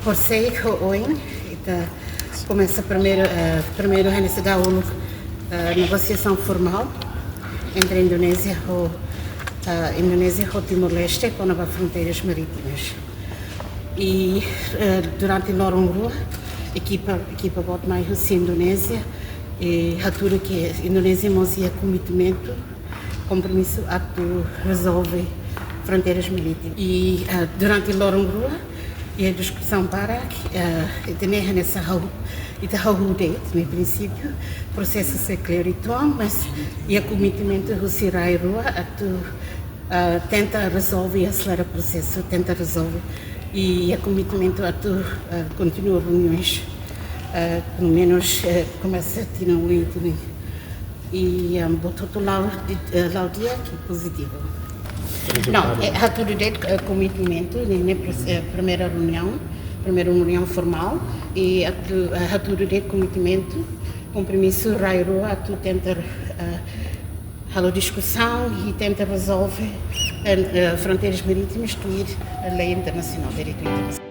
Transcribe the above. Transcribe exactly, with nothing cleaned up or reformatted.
Horisehik ho oin, ita komesa primeiru, eh, primeiru hanesan dahuluk, eh, negosiasaun formál entre Indonézia ho, eh, Indonézia ho Timor-Leste kona-ba fronteiras marítimas. I, eh, durante loron rua, ekipa, ekipa boot mai husi Indonézia, i hatudu ke Indonézia mós iha komitmentu, kompromisu atu rezolve fronteiras marítimas. I, ah, durante loron rua, iha diskusaun barak, ah, ita ne'e hanesan ha'u, ita hahú de'it, ne'e prinsípiu, prosesu sei kleur uitoan, mas iha komitmentu husi rai rua atu, ah, tenta rezolve, aselera prosesu, tenta rezolve. I iha komitmentu atu, ah, kontinua reuniões, ah, pelumenus, eh, komesa tinan oin ne'e. I, ah, buat hotu la'o di-, eh, la'o di'ak, ke pozitivu. Rezultadu. Não, eh, hatudu de'it, eh, komitmentu, ne'e, ne'e pres-, eh, primeira reunião, primeira reunião formál, i atu, eh, hatudu de'it komitmentu, kompromisu rai rua atu tenta, eh, halo diskusaun i tenta rezolve, eh, eh, fronteiras marítimas tuir lei internasionál, direitu internasionál.